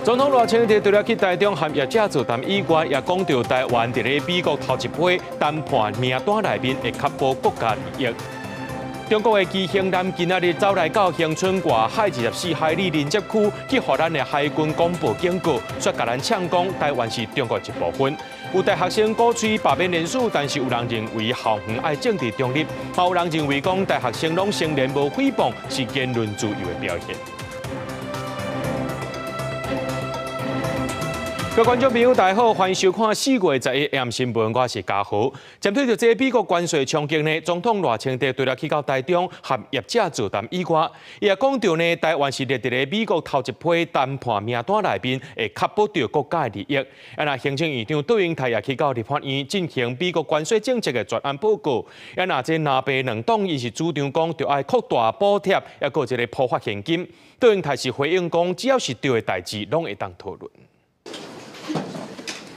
總統賴清德除了去台中和業者座談以外，也講著台灣佇咧美國頭一批談判名單內面會確保國家利益。中國的機型艦今仔日走來到恆春外海24海里鄰接區，去予咱的海軍廣播警告，煞共咱嗆講台灣是中國一部分。有大學生鼓吹罷免連署，但是有人認為校園愛政治中立，也有人認為講大學生攏承認無誹謗是言論自由的表現。各位觀眾朋友，大家好，歡迎收看4月11 AM 新聞，我是嘉豪。針對著這美國關稅衝擊呢，總統賴清德除了去到台中和業者座談以外，伊也講著呢，台灣是列佇咧美國頭一批談判名單內面，會確保著國家的利益。啊，若行政院長卓榮泰也去到立法院進行美國關稅政策的專案報告。啊，若這藍白兩黨𪜶是主張講，著愛擴大補貼，抑閣這個普發現金。卓榮泰是回應講，只要是對的代誌，攏會當討論。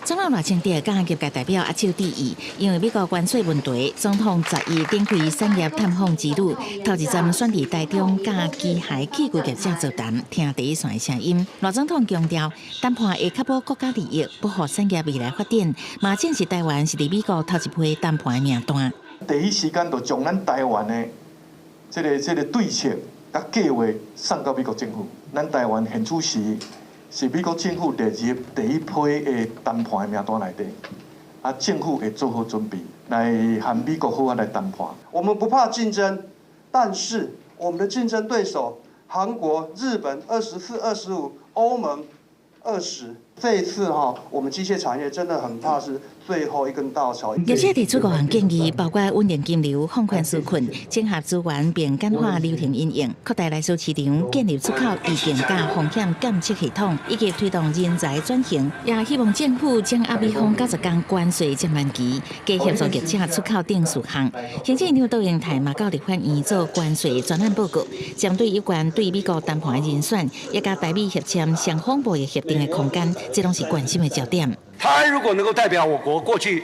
總統賴清德佮業界代表握手致意，因為美國關稅問題，總統十一展開產業探訪之旅，頭一站選佇台中佮機械器具業者座談，聽第一線的聲音。賴總統強調，談判會確保國家利益，保護產業未來發展，嘛證實台灣是佇美國頭一批談判的名單。第一時間就將咱台灣的這個對策佮計劃送到美國政府，咱台灣現此時是美國政府列入第一批的談判的名單內底，啊，政府會做好準備來和美國好好來談判。我們不怕競爭，但是我們的競爭對手韓國、日本24、25，歐盟20，這一次哈，我們機械產業真的很怕是最後一根稻草。業者提出五項建議，包括穩定金流、放寬紓困、整合資源並簡化流程應用、擴大內銷市場、建立出口預警佮風險監測系統，以及推動人才轉型。也希望政府掌握美方90天關稅暫緩期，加協助業者出口等事項。行政院長卓榮泰嘛到立法院做關稅專案報告，針對有關對美國談判的人選，也佮台美協簽雙方貿易協定的空間，這攏是關心的焦點。他如果能夠代表我國過去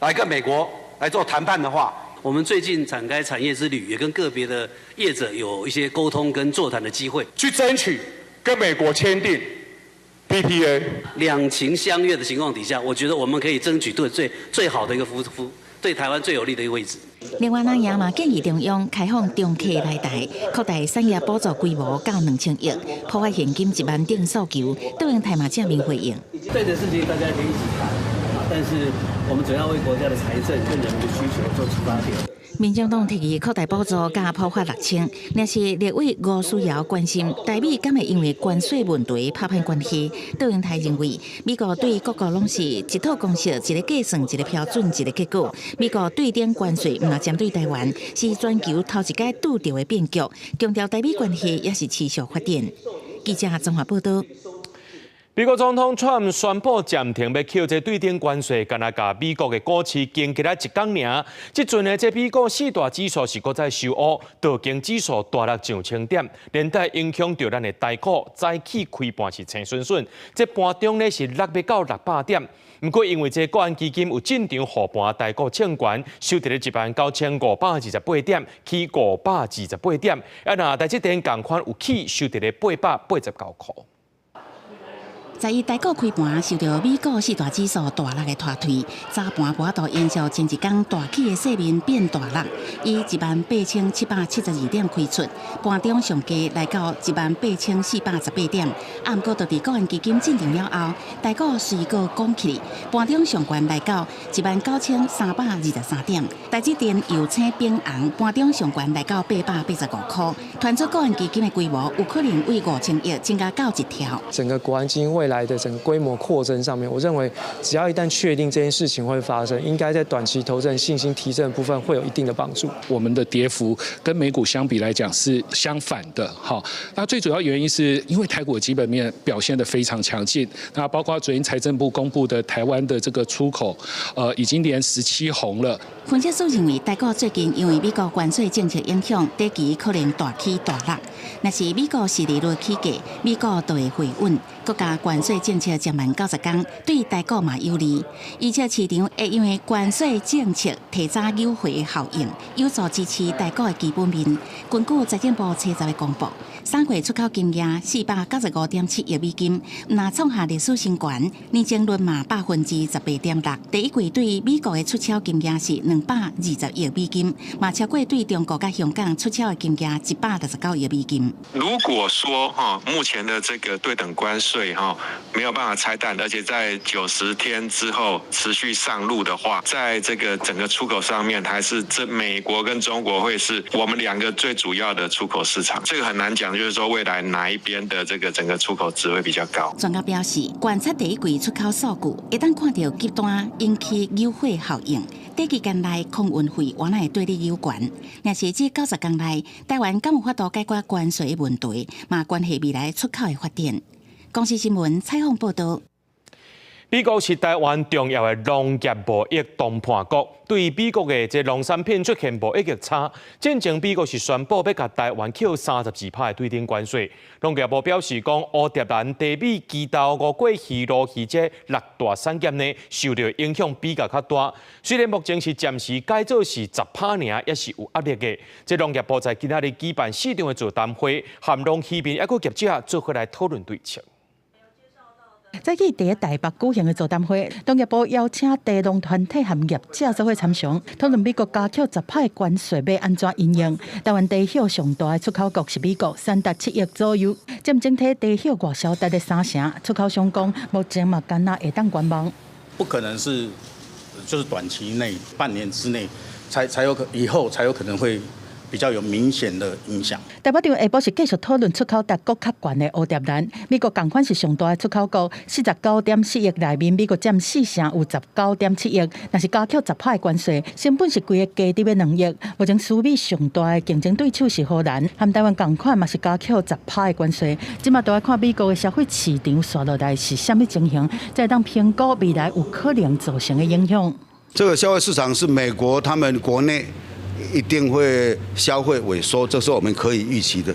來跟美國來做談判的話，我們最近展開產業之旅，也跟個別的業者有一些溝通跟座談的機會，去爭取跟美國簽訂 PPA。兩情相悅的情況底下，我覺得我們可以爭取對最最好的一個服服對台灣最有利的一個位置。另外，咱也嘛建議中央開放中客來台，擴大產業補助規模到2000億，普發現金1萬等訴求，卓榮泰嘛正面回應。對的事情大家可以一起談，但是我們主要為國家的財政跟人民的需求做出發點。民眾黨提議擴大補助佮普發6000，若是立委吳思瑤關心台美敢會因為關稅問題拍歹關係，卓榮泰認為美國對各國攏是一套公式、一個計算、一個標準、一個結果。美國對等關稅毋但針對台灣，是全球頭一擺拄著的變局，強調台美關係也是持續發展。記者綜合報道。美國總統川普宣布暫停欲扣這對等關稅，干焦共美國的股市驚起來一工爾。這陣呢，這美股四大指數是閣再收烏，道瓊指數大落上千點，連帶影響著咱的台股早起開盤是青順順，這盤中呢是落欲到600點。毋過因為這國安基金有進場護盤，台股衝懸，收佇咧19,528點，起528點。啊，若台積電仝款有起，收佇咧889塊。十一台股開盤受著美股四大指數大落的拖推，早盤無法度延續前一工大起的勢面變大落，以18,772點開出，盤中上低來到18,418點。啊，毋過就佇國安基金進場了後，台股隨閣攻起，盤中上懸來到19,323點。台積電又請變紅，盤中上懸來到885塊，傳出國安基金的規模有可能為5000億增加到1兆。整個國安基金未來的整個規模擴增上面，我認為只要一旦確定這件事情會發生，應該在短期投資人信心提升的部分會有一定的幫助。我們的跌幅跟美股相比來講是相反的，哈。那最主要原因是因為台股的基本面表現得非常強勁，那包括昨天財政部公布的台灣的這個出口，已經連17紅了。分析師認為，台股最近因為美國關稅政策影響，短期可能大起大落。若是美國殖利率起價，美股就會回穩，閣加關關稅政策暫緩90天，對台股嘛有利。預測市場會因為關稅政策提早優惠的效應，有助支持台股的基本面。根據財政部初十的公布，3月出口金額495.7億美金，毋但創下歷史新高，年增率嘛18.6%。第一季對美國的出口金額是220億美金，嘛超過對中國佮香港出口的金額169億美金。如果說哈，目前的這個對等關稅哈沒有辦法拆彈，而且在90天之後持續上路的話，在這個整個出口上面，還是這美國跟中國會是我們兩個最主要的出口市場。這個很難講，就是說未來哪一邊的這個整個出口值會比較高。專家表示，觀察第一季出口數據，會當看著急單引起優惠效應，短期間內空運費原來會對你有關。若是這90天內，台灣敢有法度解決關稅的問題，嘛關係未來出口的發展。公視新聞採訪報導。美國是台灣重要的農業貿易談判國，對美國的這農產品出現貿易逆差。進前美國是宣布欲共台灣扣32%的對等關稅。農業部表示講，烏蝶蘭、茶米、枝豆、五果魚、鱸魚這六大產業呢，受著影響比較較大。雖然目前是暫時改做是10%爾，也是有壓力的。這農業部在今仔日舉辦四場的座談會，和農漁民猶閣業者做伙來討論對策。早起佇台北舉行的座談會，農業部邀請茶農團體和業者做伙參詳，討論美國加扣10%的關稅欲按怎因應。台灣茶葉上大的出口國是美國，三達7億左右，佔整體茶葉外銷達三成。出口商講，目前嘛敢若會當觀望。不可能是，就是短期內半年之內，才有可以後才有可能會比較有明顯的影響。台北場下晡是繼續討論出口達閣較懸的烏蝶蘭，美國仝款是上大的出口國，49.4億內面，美國佔四成，有19.7億。若是加扣10%的關稅，成本是規個加佇欲2億。目前輸美上大的競爭對手是荷蘭，和台灣仝款嘛是加扣十趴的關稅。這馬都愛看美國的消費市場紲落來是啥物情形，才會當評估未來有可能造成的影響。這個消費市場是美國他們國內一定會消費萎縮，這是我們可以預期的。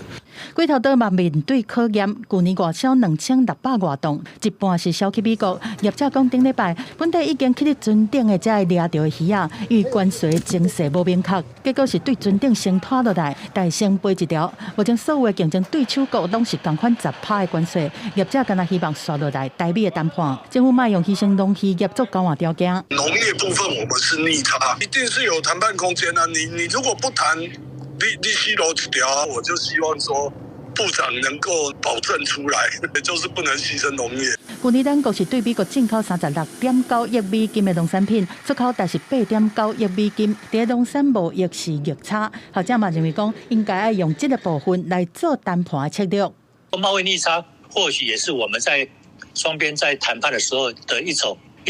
歸頭島嘛面對考驗，舊年外銷2600外噸，一半是銷去美國。業者講，頂禮拜本底已經去佇船頂的這个掠著的魚仔，因為關稅徵稅無明確，結果是對船頂先拖落來，但先飛一條。目前所有的競爭對手國攏是仝款10%的關稅，業者敢若希望紲落來台美的談判，政府莫用犧牲農漁業做交換條件。農業部分我們是逆差，一定是有談判空間啊！你如果不談，你死路一條，我就希望說部長能夠保證出來，就是不能犧牲農業。舊年咱國是對美國進口36.9億美金的農產品，出口但是8.9億美金，佇農產貿易是逆差。學者嘛認為講，應該愛用這個部分來做談判的策略。貿易逆差或許也是我們在雙邊在談判的時候的一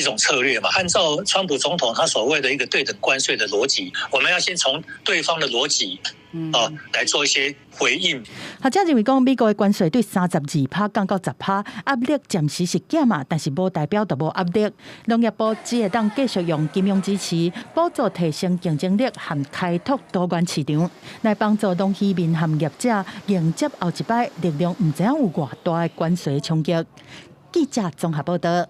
種策略嘛。按照川普總統他所謂的一個對等關稅的邏輯，我們要先從對方的邏輯啊來做一些回應。學者認為講，美國的關稅對32%降到10%，壓力暫時是減嘛，但是無代表就無壓力。農業部只會當繼續用金融支持，補助提升競爭力和開拓多元市場，來幫助農漁民和業者迎接後一擺力量毋知影有偌大的關稅衝擊。記者綜合報道。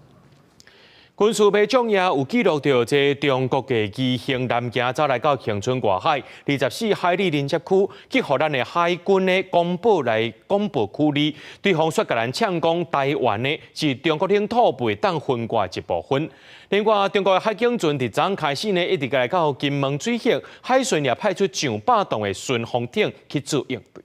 軍事迷將也有記錄著，這中國的魚行艦艇走來到恆春外海24海里連接區，去予咱的海軍的公報來公報處理。對方煞共咱嗆講台灣呢是中國領土袂當分割的一部分。另外，中國的海警船佇昨開始呢，一直來到金門水域，海巡也派出上百噸的巡防艇去做應對。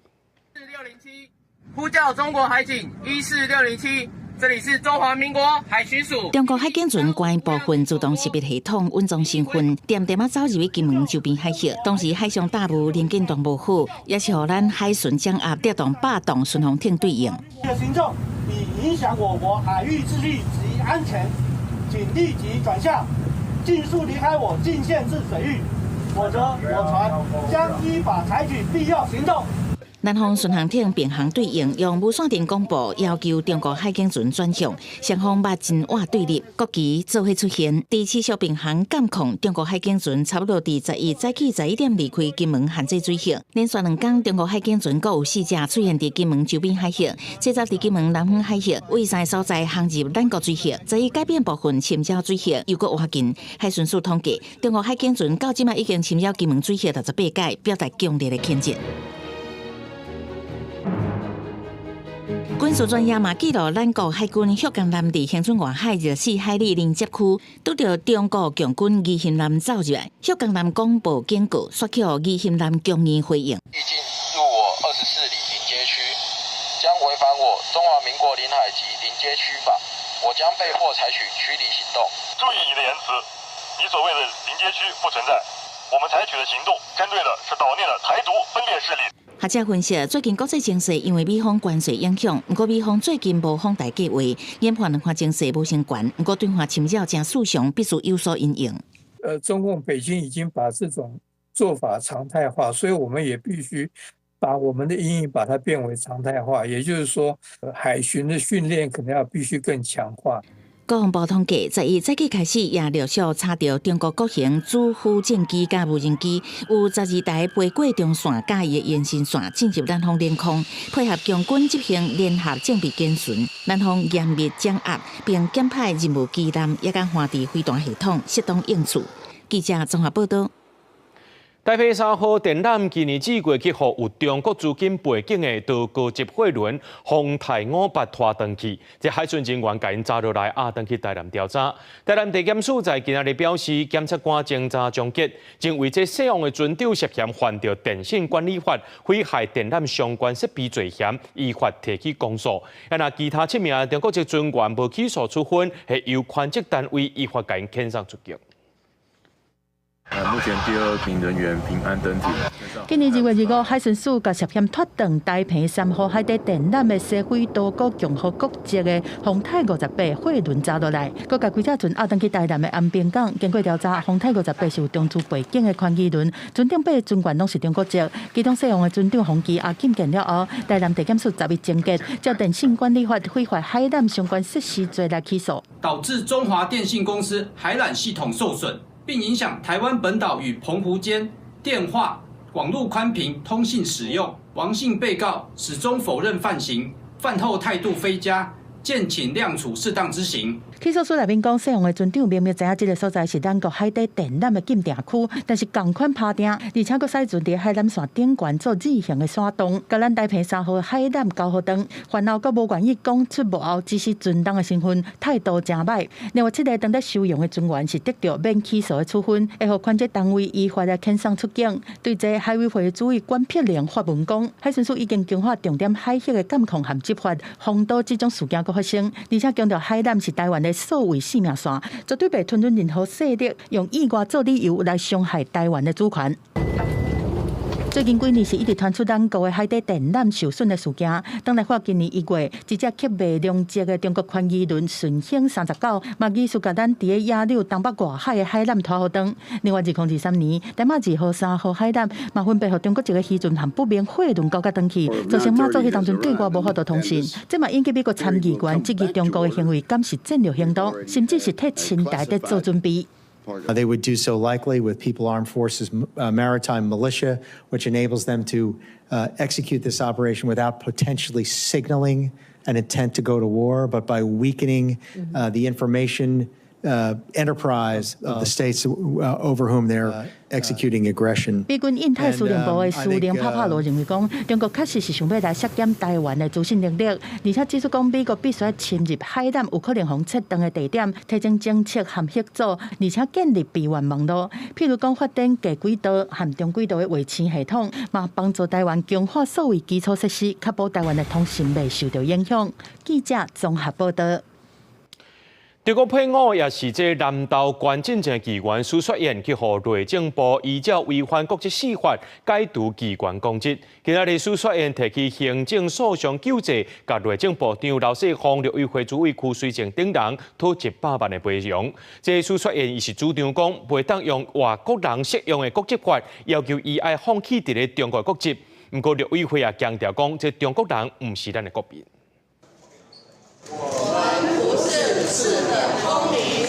4607，呼叫中國海警14607。這裡是中華民國海巡署。中國海警船關部分自動識別系統隱藏身份，恬恬仔走入去金門周邊海域。當時海上大霧，能見度無好，也是予咱海巡掌握調動百噸巡防艇對應。行動已影響我國海域秩序及安全，請立即轉向，盡速離開我禁限制水域，否則我船將依法採取必要行動。南方巡航艇並行對應，用無線電廣播要求中國海警船轉向，雙方捌真活對立，國旗做伙出現。佇持續並行監控中國海警船，差不多佇11早起11點離開金門限制水域。連續兩工，中國海警船閣有四隻出現佇金門周邊海域，這次佇金門南方海域，為三個所在航入咱國水域，11改變部分侵擾水域，又閣倚近。海巡署統計，中國海警船到這擺已經侵擾金門水域68擺，表達強烈的譴責。軍事專業嘛記錄，咱國海軍福岡艦佇恆春外海24海里鄰接區，拄著中國強軍魚興艦走入來，福岡艦廣播警告，煞予魚興艦強硬回應。欲進入我24里鄰接區，將違反我中華民國領海及鄰接區法，我將被迫採取驅離行動。注意你的言辭，你所謂的鄰接區不存在，我們採取的行動針對的是島內的台獨分裂勢力。學者分析，最近國際情勢因為美方關稅影響，毋過美方最近無訪台計劃，研判兩岸情勢無升懸，毋過對華侵擾誠事常，必須有所因應。中共北京已經把這種做法常態化，所以我們也必須把我們的因應把它變為常態化，也就是說，海巡的訓練可能要必須更強化。國防部統計，11早起開始也陸續查著中國國營主副戰機佮無人機，有12台飛過中線佮伊的延伸線進入咱方領空，配合強軍執行聯合整備檢巡，咱方嚴密掌握，並檢派任務機艦也佮環地飛彈系統適當應處。記者綜合報道。台澎3號電纜今年四月去予有中國資金背景的多國籍貨輪風泰58拖轉去，這海巡人員共𪜶抓落來，押轉去台南調查。台南地檢署在今仔日表示，檢察官偵查終結，認為這涉案的船長涉嫌犯著電信管理法毀害電纜相關設備罪嫌，依法提起公訴。啊，若其他七名中國籍船員無起訴處分，會由寬職單位依法共𪜶遣送出境。目前第二名人員平安登艇。今年2月25，海巡署共涉嫌拖轉台澎3號海底電纜的西非多哥共和國籍的風泰58貨輪抓落來，閣共規隻船押轉去台南的安平港。經過調查，風泰58是有中資背景的寬魚輪，船頂八个船員攏是中國籍。其中涉案的船長馮基押禁見了後，台南地檢署11終結，照電信管理法毀壞海纜相關設施罪來起訴，導致中華電信公司海纜系統受損，並影響台灣本島與澎湖間電話、網路寬頻通信使用。王姓被告始終否認犯行，犯後態度非佳，建請量處適當之刑。起訴書內面講，涉案的船長明明知影這个所在是咱國海底電纜的禁定區，但是仝款拍碇，而且閣駛船佇海纜線頂懸做 Z 型的徙動，共咱台澎3號海纜交予斷，犯後閣無願意講出幕後指使船東的身份，態度誠䆀。另外七个當咧收容的船員是得著免起訴的處分，會予寬職單位依法來遣送出境。對這海委會主委管碧玲發文講，海巡署已經強化重點海域的監控和執法，防堵這種事件閣發生，而且強調海纜是台灣的數位生命線，絕對袂吞忍任何勢力用意外做理由來傷害台灣的主權。最近幾年是一直傳出咱國的海底電纜受損的事件。當來看今年1月，一隻刻賣兩隻的中國寬魚輪順興39，嘛疑似共咱佇咧野柳東北外海的海纜拖予斷。另外，2023年，台馬2號3號海纜嘛分別予中國一个漁船和不明貨輪勾結轉去，造成馬祖彼當陣對外無法度通訊。這嘛引起美國參議員質疑中國的行為，敢是戰略行動，甚至是替侵台佇做準備。 They would do so likely with People Armed Forces maritime militia, which enables them to execute this operation without potentially signaling an intent to go to war, but by weakening the information enterprise of the states over whom they're executing aggression. 美軍印太司令部的司令帕帕羅認為講，中國確實是想欲來削減台灣的資訊能力，而且指出講美國必須侵入海纜有可能予切斷的地點，提前偵測和協助，而且建立備援網路，譬如講發展低軌道和中軌道的衛星系統，嘛幫助台灣強化數位基礎設施，確保台灣的通訊袂受著影響。記者綜合報道。中國配偶也是這南投縣進前議員許雪燕去予內政部依照違反國籍四法解除議員公職。今仔日許雪燕提起行政訴訟救濟，共內政部長劉世芳、陸委會主委邱垂正等人討100萬的賠償。這許雪燕伊是主張講，袂當用外國人適用的國籍法，要求伊愛放棄佇咧中國國籍。毋過陸委會也強調講，這中國人毋是咱的國民。我們不是次等公民。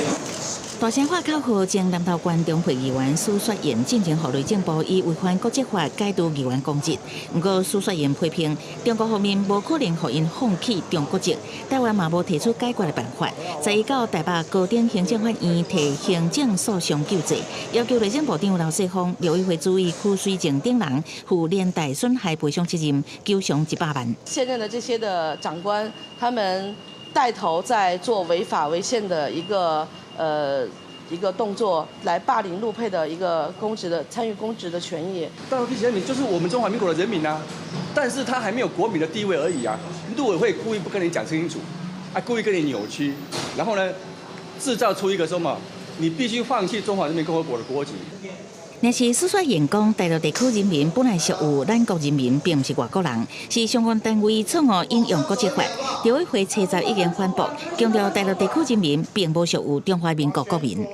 大聲喊口號，前南投縣中會議員許雪盈進前予內政部以違反國籍法解除議員公職。毋過許雪盈批評中國方面無可能予𪜶放棄中國籍，台灣嘛無提出解決的辦法。十一到台北高等行政法院提行政訴訟救濟，要求內政部長劉世鋒、陸委會主委許水淨等人負連帶損害賠償責任，求償100萬。現任的這些的長官，他們帶頭在做違法違憲的一個動作來霸凌陸配的一個公職的參與公職的權益。大陸地區人民就是我們中華民國的人民啊，但是他還沒有國民的地位而已啊。陸委會故意不跟你講清楚，啊，故意跟你扭曲，然後呢，製造出一個說嘛，你必須放棄中華人民共和國的國籍。若是許雪盈講，大陸地區人民本來屬於咱國人民，並毋是外國人，是相關單位錯誤引用國籍法。陸委會初十已經反駁，強調大陸地區人民並無屬於中華民國國民。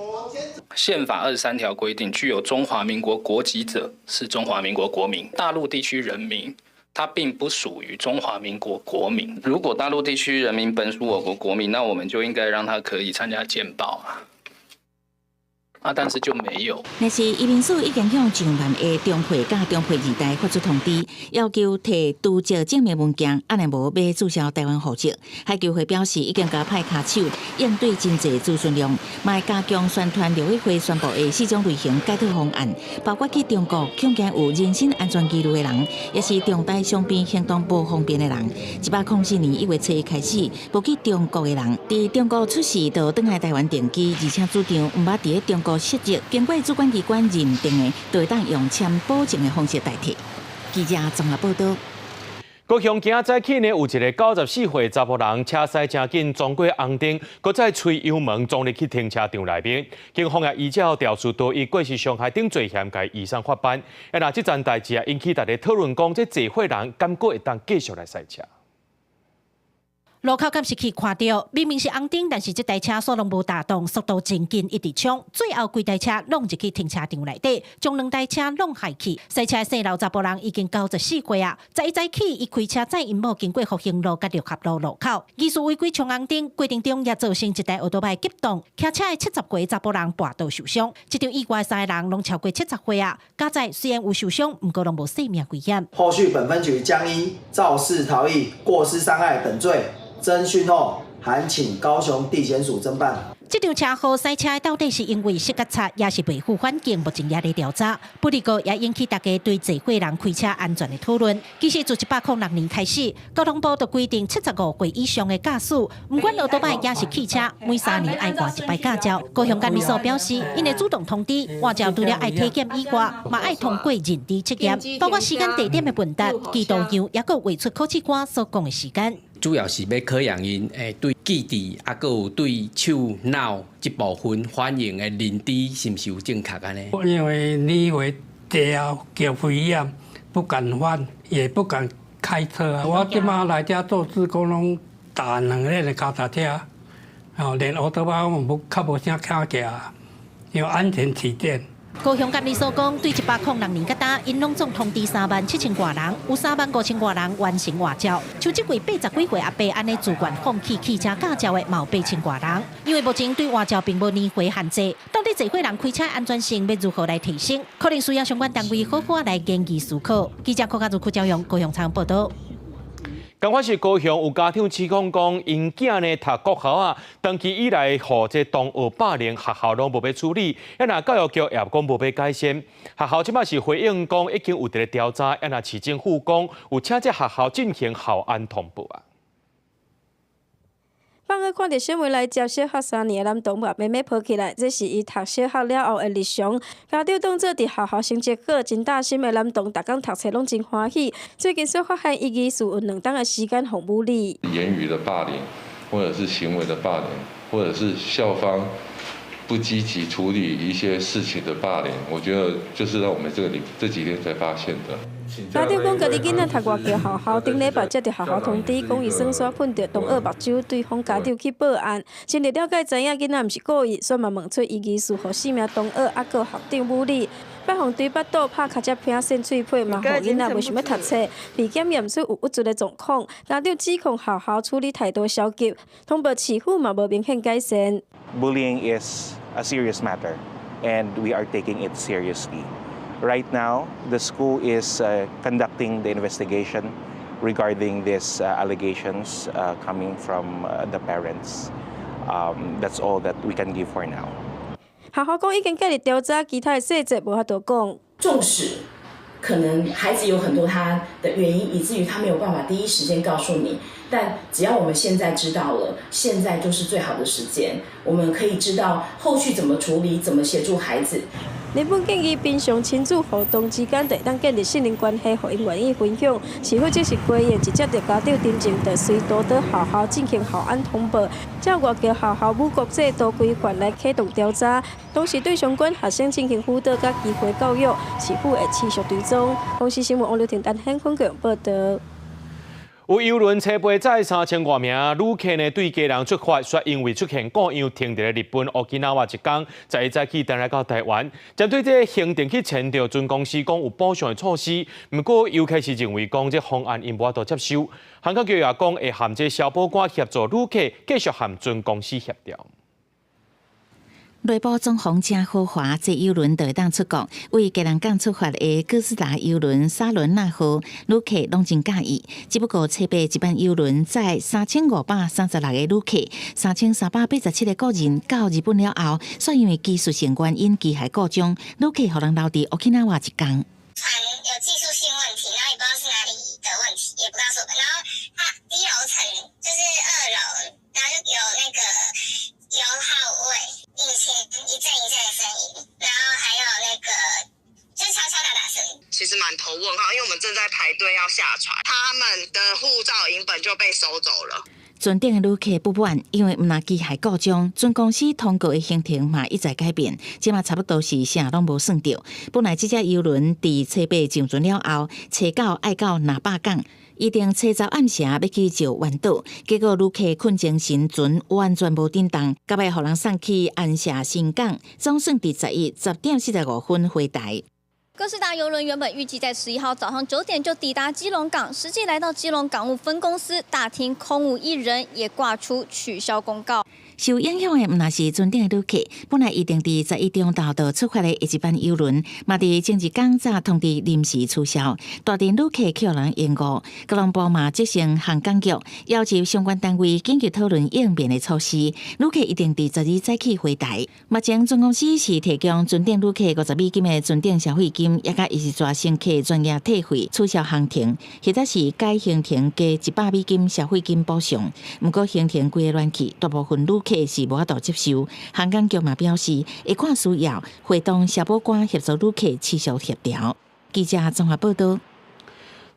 憲法23條規定，具有中華民國國籍者是中華民國國民。大陸地區人民，他並不屬於中華民國國民。如果大陸地區人民本屬我國國民，那我們就應該讓他可以參加健保啊。啊，但是就沒有。若是移民署已經向上萬的中配佮中配二代發出通知，要求提除籍證明文件，按呢無欲註銷台灣戶籍。海基會表示，已經共派跤手應對真濟資訊量，嘛會加強宣傳陸委會宣布的四種類型解套方案，包括去中國恐驚有人身安全疑慮的人，抑是中台雙邊行動無方便的人。104年1月初一開始，無去中國的人，佇中國出世就轉來台灣定居，而且主張毋捌佇咧中國失職，經過主管機關認定的，就會當用簽保證的方式代替。記者綜合報道。高雄今仔早起呢，有一個94歲查埔人車駛誠緊，撞過紅燈，閣再催油門撞入去停車場內面。警方也依照肇事逃逸、過失傷害等罪嫌，共移送法辦。啊，若這樁代誌啊，引起大家討論講，這坐歲人敢閣會當繼續來駛車？路口監視器看著，明明是紅燈，但是這台車煞攏無踏動，速度真緊，一直衝，最後規台車攏入去停車場內底，將兩台車攏害去。駛車姓劉查埔人已經94歲啊，11早起，伊開車載𪜶某經過復興路佮六合路路口，疑似違規衝紅燈，過程中也造成一台歐多拜急擋，騎車的70歲查埔人跋倒受傷。這場意外三個人攏超過70歲啊，佳哉雖然有受傷，毋過攏無性命危險。後續本分局將依肇事逃逸、過失傷害等罪，偵訊後，函請高雄地檢署偵辦。這場車禍駛車到底是因為失覺察，抑是袂赴反應，目前也咧調查。不過也引起大家對坐歲人開車安全的討論。其實自106年開始，交通部就規定75歲以上的駕駛，毋管歐多拜抑是汽車，每3年愛換一擺駕照。高雄監理所表示，𪜶會主動通知換照除了愛體檢以外，嘛愛通過認知測驗，包括時間地點的問答、記錄樣，抑閣畫出考試官所講的時間。主要是欲考驗𪜶對記憶，啊，閣有對手腦這部分反應的認知是毋是有正確按呢？因為你會掉叫肺炎，不敢換，也不敢開車啊。我這馬來遮做志工，攏踏兩輪的跤踏車，哦，連歐多巴我無較無啥敢騎，因為安全起見。高雄監理所講，對106年到今，𪜶攏總通知3萬7千外人，有3萬5千外人完成換照。像這位80幾歲阿伯按呢自願放棄汽車駕照的，嘛有8千外人。因為目前對換照並無年歲限制，到底坐歲人開車安全性欲如何來提升？可能需要相關單位好好來研究思考。記者柯家如、柯昭陽高雄採訪報道。仝款是高雄有家長指控講，𪜶囝呢讀國校啊，長期以來予這同學霸凌，學校攏無欲處理，啊若教育局也講無欲改善。學校這擺是回應講已經有佇咧調查，啊若市政府講有請這學校進行校安通報啊。放學看著小妹來接小學3年的男童，把妹妹抱起來，這是伊讀小學了後的日常。家長當做佇學校成績好、真貼心的男童，逐工讀冊攏真歡喜。最近煞發現伊疑似有兩冬的時間予侮辱。言語的霸凌，或者是行為的霸凌，或者是校方不積極處理一些事情的霸凌，我覺得就是在我們這裡這幾天才發現的。家長講，家己囡仔讀外籍學校，頂禮拜接著學校通知，講伊耍沙噴著同學目睭，對方家長去報案。深入了解，知影囡仔毋是故意，所以嘛問出伊疑似予四名同學猶閣學長侮辱。拜予對腹肚拍跤才偏搧喙皮，嘛予囡仔袂想欲讀冊，被檢驗出有鬱卒的狀況，家長指控學校處理態度消極，通報市府嘛無明顯改善。 Bullying is a serious matter, and we are taking it seriously. Right now, the school is conducting the investigation regarding these allegations coming from the parents. That's all that we can give for now. 學校講已經建立調查，其他的細節無法度講。縱使可能孩子有很多他的原因，以至於他沒有辦法第一時間告訴你，但只要我們現在知道了，現在就是最好的時間，我們可以知道後續怎麼處理，怎麼協助孩子。日本建議平常親子互動之間，就會當建立信任關係，予𪜶願意分享。市府則是規定，一接著家長陳情，就隨督導學校進行校安通報，照外國學校母國制度規範來啟動調查，同時對相關學生進行輔導佮機會教育。市府會持續追蹤。公視新聞王劉婷、陳顯坤報導。有郵輪車飛載3000外名旅客呢，對基隆出發，卻因為出現故障停佇咧日本沖繩一工，11早起轉來到台灣。針對這個行程去遷就，船公司講有補償的措施，毋過遊客是認為講這方案𪜶無法度接受。航空局也講會和這消保官協助旅客繼續和船公司協調。內部裝潢誠豪華，坐郵輪就會當出國。為基隆港出發的哥斯達郵輪莎倫娜號，旅客攏真佮意。只不過初八一班郵輪載3536個旅客，3387個個人到日本了後，煞因為技術性原因機械故障，旅客予人留佇沖繩一工。船有技術性問題，然後也不知道是哪裡的問題，也不告訴我們。然後它低樓層就是二樓，然後就有那個油耗味。引擎一陣一陣的聲音，然後還有那個就是敲敲打打聲。其實滿頭問號，因為我們正在排隊要下船，他們的護照影本就被收走了。船頂的旅客不滿，因為毋但機械故障，船公司通告的行程嘛一再改變，這馬差不多是啥攏無算著。本來這隻郵輪佇初八上船了後，初九愛到那霸港。預定初十暗時欲去石垣島，結果旅客睏精神船完全無振動，到尾予人送去安社新港，總算佇11 10點45分回台。哥斯達郵輪原本預計在11號早上9點就抵達基隆港，實際來到基隆港務分公司大廳空無一人，也掛出取消公告。受影響的毋但是船頂的旅客，本來預定佇11中晝就出發的一班郵輪，嘛佇前一工早通知臨時取消，大陣旅客予人延誤。交通部嘛責成航港局要求相關單位緊急討論應變的措施。旅客預定佇12早起回台。目前船公司是提供船頂旅客50美金的船頂消費金，也佮一逝乘客全額退費，取消航程，或者是改行程加100美金消費金補償。毋過行程規個亂去，大部分旅客是無法度接受。航港局嘛表示，會看需要，會同消保官協助旅客持續協調。記者綜合報導。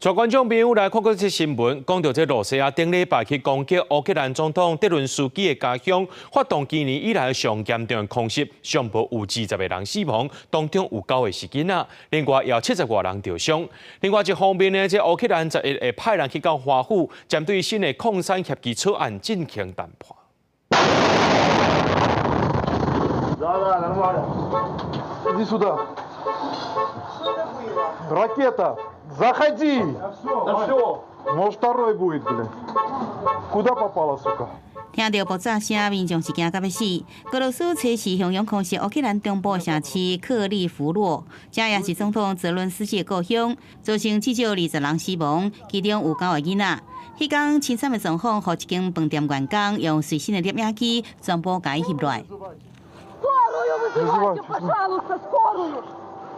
帶觀眾朋友來看過這新聞，講著這羅西亞頂禮拜去攻擊烏克蘭總統澤倫斯基的家鄉，發動今年以來上嚴重的空襲，上無有20個人死亡，當中有九個是囡仔，另外也有70外人著傷。另外一方面呢，這烏克蘭11會派人去到華府，針對新的礦產協議草案進行談判。 Да, да, нормально. Иди сюда. Ракета, заходи. Да все. Может, второй будет, блин. Куда попала, сука? 聽著爆炸聲，民眾是驚甲欲死。俄羅斯初時洶湧空襲烏克蘭中部城市克利夫洛，這也是總統澤倫斯基的故鄉，造成至少20人死亡，其中有九個囡仔。彼工凄慘的狀況，予一間飯店員工用隨身的攝影機全部共伊翕落來。 Скорую вызывайте, пожалуйста, скорую!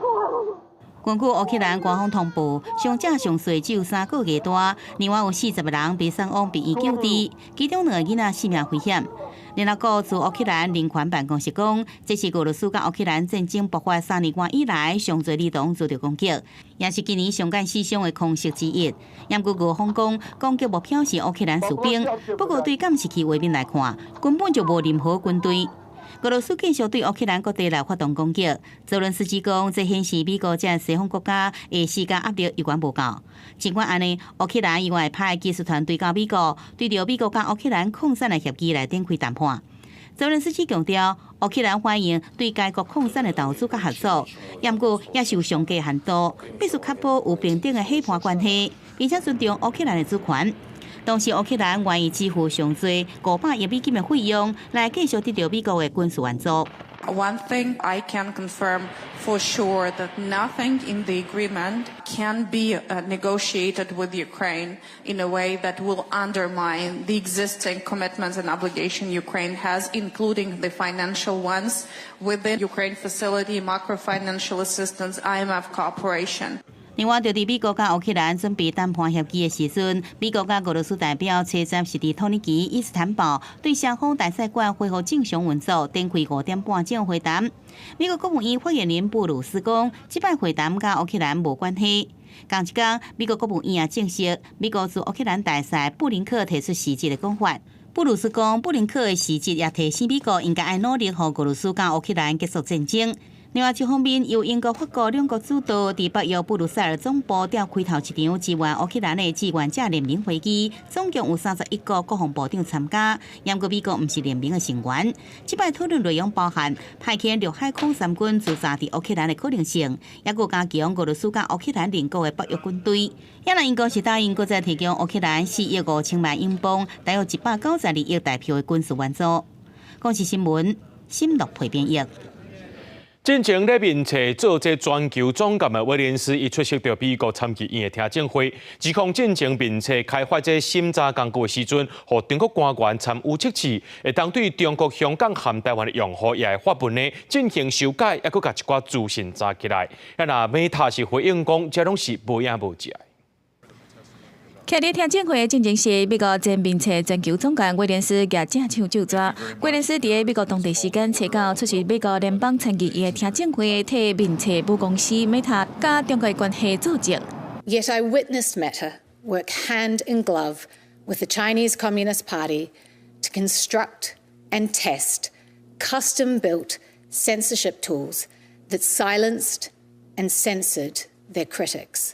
Скорую! 根據烏克蘭官方通報，傷者上細只有3個月大，另外有40個人被送往病院救治，其中兩个囡仔性命危險。聯合國駐烏克蘭人權辦公室講，這是俄羅斯佮烏克蘭戰爭爆發3年外以來上濟兒童遭著攻擊，也是今年上懸死傷的空襲之一。毋過俄方講，攻擊目標是烏克蘭士兵，不過對監視器畫面來看，根本就無任何軍隊。俄羅斯繼續對烏克蘭各地來發動攻擊。澤倫斯基講，這顯示美國這西方國家的施加壓力猶原無夠。儘管按呢，烏克蘭猶會派技術團隊到美國，對著美國佮烏克蘭礦產的協議來展開談判。澤連斯基強調，烏克蘭歡迎對該國礦產的投資佮合作，毋過也是有上低限度，必須確保有平等的伙伴關係，並且尊重烏克蘭的主權。同時，烏克蘭願意支付上濟500億美金的費用，來繼續得著美國的軍事援助。 One thing I can confirm for sure, that nothing in the agreement can be negotiated with Ukraine in a way that will undermine the existing commitments and obligation Ukraine has, including the financial ones within Ukraine facility, macro financial assistance, IMF cooperation. 另外，就佇美國佮烏克蘭準備談判協議的時陣，美國佮俄羅斯代表初十是佇土耳其伊斯坦堡對雙方大使館恢復正常運作，展開5點半鐘會談。美國國務院發言人布魯斯講，這擺會談佮烏克蘭無關係。仝一工，美國國務院也證實，美國駐烏克蘭大使布林克提出辭職的講法。布魯斯講，布林克的辭職也提醒美國應該愛努力，予俄羅斯佮烏克蘭結束戰爭。另外一方面，由英國、法國兩國主導，佇北約布魯塞爾總部召開頭一場支援烏克蘭的志願者聯盟會議，總共有31個國防部長參加。毋過美國毋是聯盟的成員。這擺討論內容包含派遣陸海空三軍駐紮佇烏克蘭的可能性，抑閣加強俄羅斯佮烏克蘭鄰國的北約軍隊。也若英國是答應閣再提供烏克蘭4億5千萬英鎊，大約192億台幣的軍事援助。公視新聞，新樂培編譯。進前咧面冊做這全球總監的威廉斯，伊出席著美國參議院的聽證會，指控進前面冊開發這審查工具的時陣，予中國官員參與測試，會當對中國香港和台灣的用戶也會發文呢進行修改，抑閣共一寡資訊查起來。啊，若 Meta 是回應講，這攏是無影無跡。徛佇聽證會的進前是美國前面冊全球總監威廉斯舉正手就抓。威廉斯佇美國當地時間初九出席美國聯邦參議院的聽證會，替面冊母公司 Meta 佮中國的關係作證。 Yet I witnessed Meta work hand in glove with the Chinese Communist Party to construct and test custom-built censorship tools that silenced and censored their critics.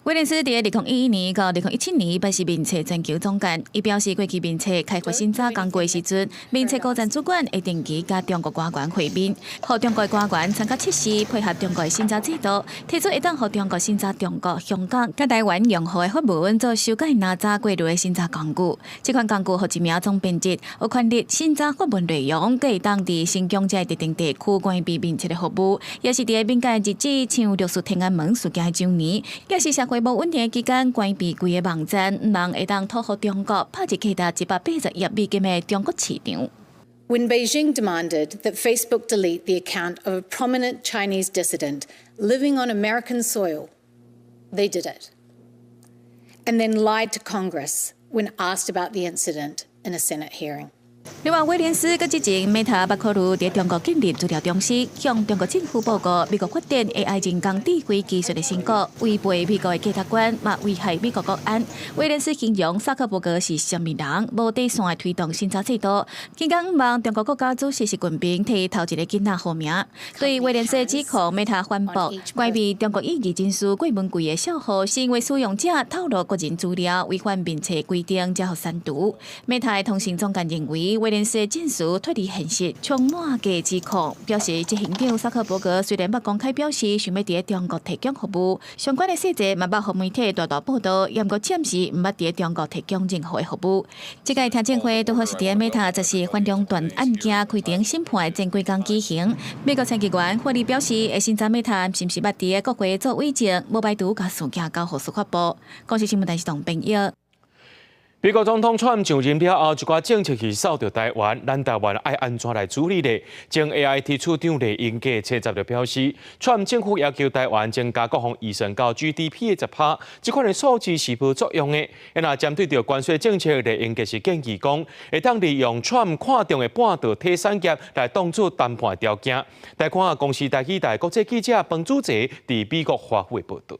威廉斯佇2011年到2017年，捌是面冊全球總監。伊表示，過去面冊開發審查工具的時陣，面冊高層主管會定期佮中國官員會面，予中國官員參加測試，配合中國的審查制度，提出會當予中國審查中國、香港、佮台灣用戶的發文做修改、拿查過濾的審查工具。這款工具予一名總編輯有權力審查發文內容，閣會當佇新疆這特定地區關閉面冊的服務，也是佇敏感日子，像六四天安門事件的周年，也是社會無穩定的期間，關閉規個網站，毋通會當討好中國，拍入價值180億美金的中國市場。 When Beijing demanded that Facebook delete the account of a prominent Chinese dissident living on American soil, they did it. And then lied to Congress when asked about the incident in a Senate hearing. 另外，威廉斯閣之前，Meta 捌考慮佇中國建立資料中心，向中國政府報告美國發展 AI 人工智慧技術的成果，違背美國的價值觀，嘛危害美國國安。威廉斯形容薩克伯格是雙面人，無底線的推動審查制度。更加毋望中國國家主席習近平替頭一個囡仔號名。對威廉斯的指控，Meta 反駁，關閉中國異議人士郭文貴的帳號，是因為使用者透露個人資料，違反面冊規定，才予刪除。Meta 的通訊總監認為，威廉斯的證詞脫離現實，充滿假指控，表示執行長薩克伯格雖然捌公開表示想欲佇中國提供服務，相關的細節嘛捌予媒體大大報導，毋過暫時毋捌佇中國提供任何的服務。這屆聽證會拄好是佇 Meta 十四反壟斷案件開庭審判的前幾工舉行。美國參議員霍利表示，會審查 Meta 是毋是捌佇國會做偽證，無排除共事件交予司法部。公視新聞台是董編譯。美國總統川普上任了後，一寡政策去掃著台灣，咱台灣愛按怎來處理呢？前 AIT 處長酈英傑初十就表示，川普政府要求台灣增加國防預算到 GDP 的10%，這款的數字是無作用的。若針對著關稅政策，酈英傑是建議講，會當利用川普看重的半導體產業來當做談判條件。來看公視台語台國際記者彭祖哲佇美國華府的報導。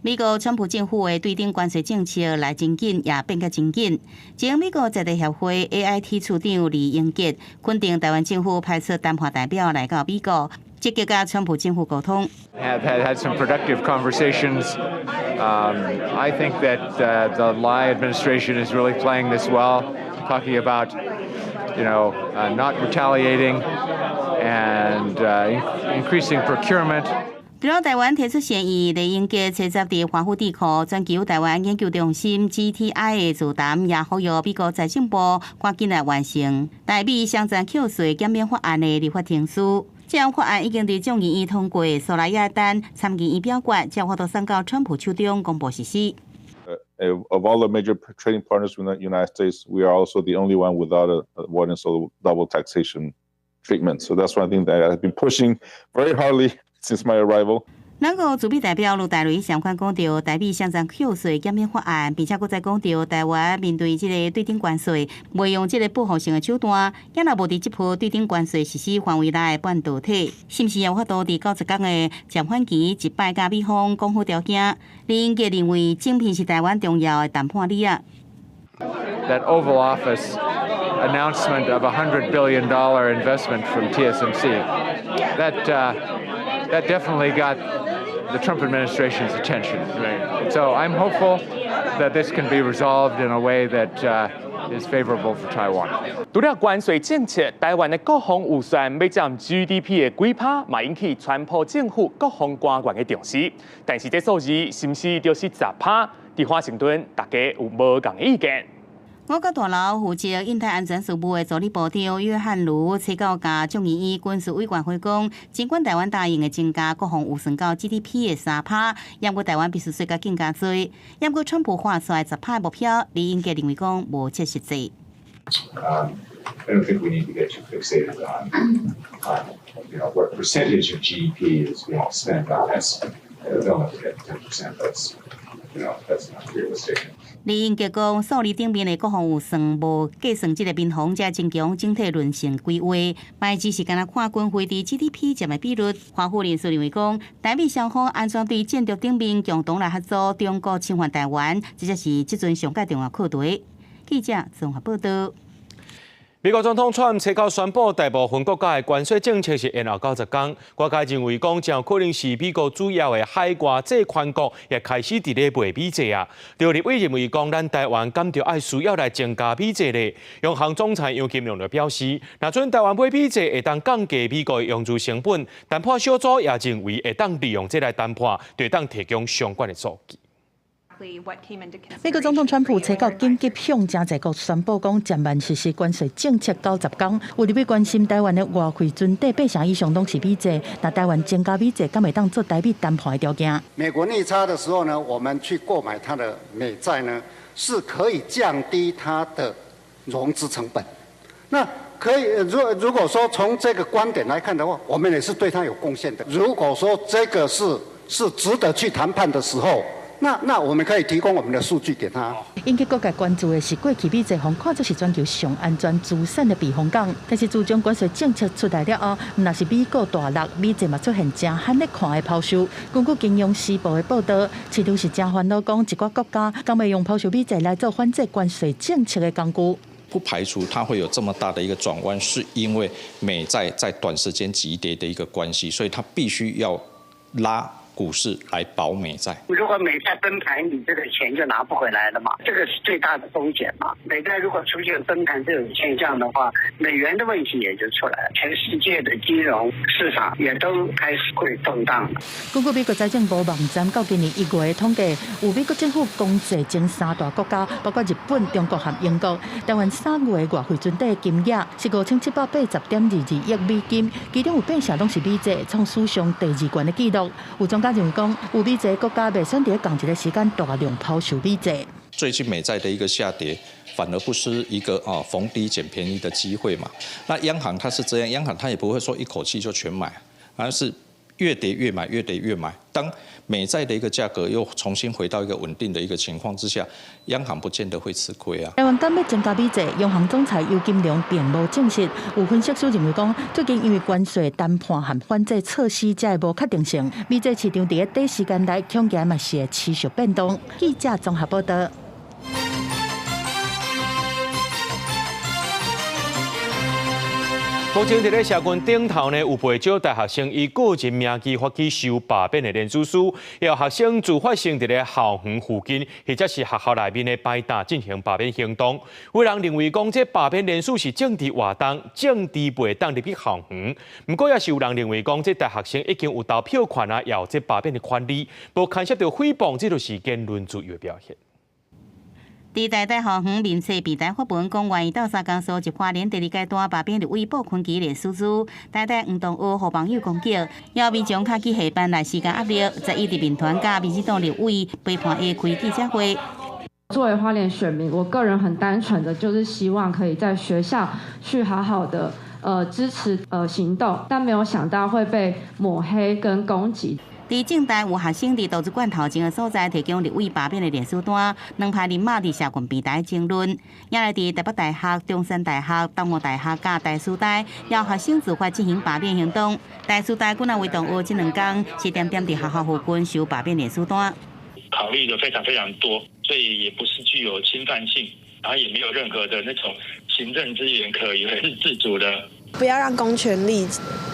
美國川普政府的對等關稅政策來真緊，也變甲真緊。前美國在地協會 AIT 處長酈英傑肯定台灣政府派出談判代表來到美國，積極佮川普政府溝通。 Have had some productive conversations. I think that the Lai administration is really playing this well, talking about Not retaliating and increasing procurement. 除了台灣提出善意，酈英傑揣集佇華府智庫全球台灣研究中心 GTI 的座談，也呼籲美國財政部趕緊來完成台美雙層扣稅減免法案的立法程序。這項法案已經佇眾議院通過，所來也等參議院表決，才有法度送到川普手中公布實施。 Of all the major trading partners with the United States, we are also the only one without a avoidance of double taxation treatment. So that's one thing that I've been pushing very hardly since my arrival. 兩國駐美代表盧大雷相關講著台美雙層扣稅減免法案，並且閣再講著台灣面對這个對等關稅，袂用這个報復性的手段，也若無佇這波對等關稅實施範圍內半導體，是毋是有法度佇90天的暫緩期一擺佮美方講好條件？酈英傑認為，晶片是台灣重要的談判理啊。 That Oval Office announcement of $100 billion investment from TSMC, that definitely got the Trump administration's attention. So I'm hopeful that this can be resolved in a way that is favorable for Taiwan. 除了關稅政策，台灣的國防預算欲佔 GDP 的幾趴，嘛引起川普政府各方官員的重視。但是這數字是毋是就是10趴？佇華盛頓，大家有無仝的意見。五角大樓負責印太安全事務的助理部長約翰盧，初九共眾議院軍事委員會講，儘管台灣答應會增加國防預算到 GDP 的3趴，毋過台灣必須稅較更加濟。毋過川普畫出來10趴目標，酈英傑認為講無切實際。 I don't think we need to get too fixated on what percentage of GDP is being spent on this. They'll never get 10%. That's not realistic. 酈英傑講，數字頂面的國防預算無計算這个民防才增強整體韌性規劃，嘛只是干焦看軍費佇 GDP 佔的比率。華府人士認為講，台美雙方按怎對戰略頂面共同來合作，中國侵犯台灣，這才是這陣上蓋重要課題。記者綜合報道。美國總統川普初九宣布，大部分國家的關稅政策是延後90天。外界認為講，真有可能是美國主要的海外借款國也開始佇咧賣美債啊。劉立委認為講，咱台灣敢著愛需要來增加美債咧。央行總裁楊金龍就表示，若準台灣買美債會當降低美國的融資成本，談判小組也認為會當利用這來談判，就會當提供相關的數據。美國總統川普初九緊急向誠濟國宣布，講暫慢實施關稅政策90天。有立委關心台灣的外匯存底八成以上攏是美債，若台灣增加美債，敢會當做台美談判的條件？美國逆差的時候呢，我們去購買它的美債呢，是可以降低它的融資成本。那可以，如果說從這個觀點來看的話，我們也是對它有貢獻的。如果說這個是值得去談判的時候，那我們可以提供我們的數據給他。引起各界關注的是，過去美債予看做是全球上安全資產的避風港，但是自從關稅政策出來了後，毋但是美股大落，美債嘛出現誠罕咧看的拋售。根據金融時報的報導，市場是誠煩惱，講一寡國家敢會用拋售美債來做反制關稅政策的工具。不排除它會有這麼大的一個轉彎，是因為美債在短時間急跌的一個關係，所以它必須要拉股市來保美債。如果美債崩盤，你這個錢就拿不回來了嘛，這個是最大的風險嘛。美債如果出現崩盤這種現象的話，美元的問題也就出來了，全世界的金融市場也都開始會動盪。根據美國財政部網站到今年1月的統計，有美國政府公債前三大國家，包括日本、中國和英國。台灣3月的外匯存底金額是5780.22億美金，其中有八成攏是美債，創史上第二懸的紀錄。有專家認為講，有美債國家袂選佇仝一个時間大量拋售美債。最近美債的一個下跌，反而不失一個啊逢低撿便宜的機會嘛。那央行它是這樣，央行它也不會說一口氣就全買，而是越跌越買，越跌越買。當美債的一個價格又重新回到一個穩定的一個情況之下，央行不見得會吃虧啊。台灣敢欲增加美債，央行總裁游金龍並無證實。有分析師認為講，最近因為關稅談判和反制措施這个無確定性，美債市場佇咧短時間內恐驚嘛是會持續變動。記者綜合報導。目前佇咧社群頂頭呢，有袂少大學生以個人名義發起收罷免的連署書，也有學生自發性佇咧校園附近或者是學校內面的擺檔進行罷免行動。有人認為講這罷免連署是政治活動，政治袂當入去校園。毋過也是有人認為講這大學生已經有投票權啊，也有這罷免的權利，無牽涉著誹謗，這就是言論自由的表現。佇台大校園面冊平台發文講，願意鬥相共蒐集花蓮第二階段罷免立委傅崐萁連署書，台大黃同學予網友攻擊，予民眾較去下班來施加壓力，十一佇民團佮民進黨立委陪伴下開記者會。作為花蓮選民，我個人很單純的就是希望可以在學校去好好的支持行動，但沒有想到會被抹黑跟攻擊。佇政大有學生佇圖書館頭前的所在提供立委罷免的連署單，兩派人馬佇社群平台爭論。也來佇台北大學、中山大學、東吳大學佮台師大，有學生自發進行罷免行動。台師大幾若位同學這兩工是點點佇學校附近收罷免連署單。考慮的非常非常多，所以也不是具有侵犯性，然後也沒有任何的那種行政資源可言，是自主的。不要讓公權力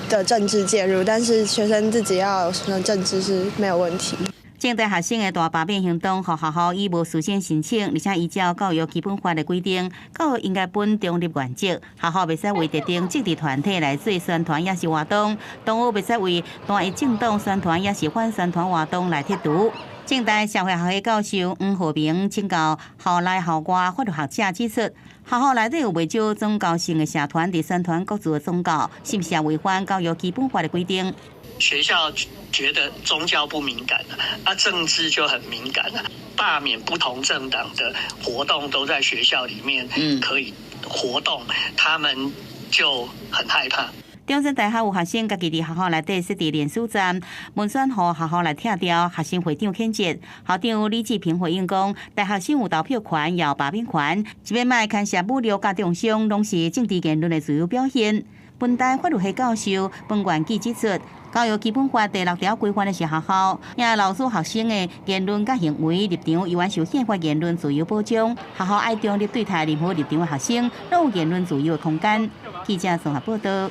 的政治介入，但是學生自己要有什麼政治是沒有問題。政大學生的大罷免行動，予學校以無事先申請，而且依照教育基本法的規定，教育應該本中立原則，學校袂使為特定政治團體來做宣傳，抑是活動，同學袂使為單一政黨宣傳，抑是反宣傳活動來剔除。政大社會學系教授黃浩明請教校內校外法律學者指出，學校內底有袂少宗教性的社團佇宣傳各自的宗教，是毋是也違反教育基本法的規定？學校覺得宗教不敏感，啊，政治就很敏感了。罷免不同政黨的活動都在學校裡面可以活動，他們就很害怕。中山大學有學生家己佇學校內底設置連署站，文宣予學校來拆掉，學生會長譴責。校長李志平回應講，大學生有投票權，也有罷免權，這擺莫牽涉侮辱佮中傷，攏是政治言論的自由表現。本大法律系教授彭元記指出，教育基本法第六條規範的是學校，也老師學生的言論佮行為立場，猶原受憲法言論自由保障。學校愛中立對待任何立場的學生，攏有言論自由的空間。記者綜合報道。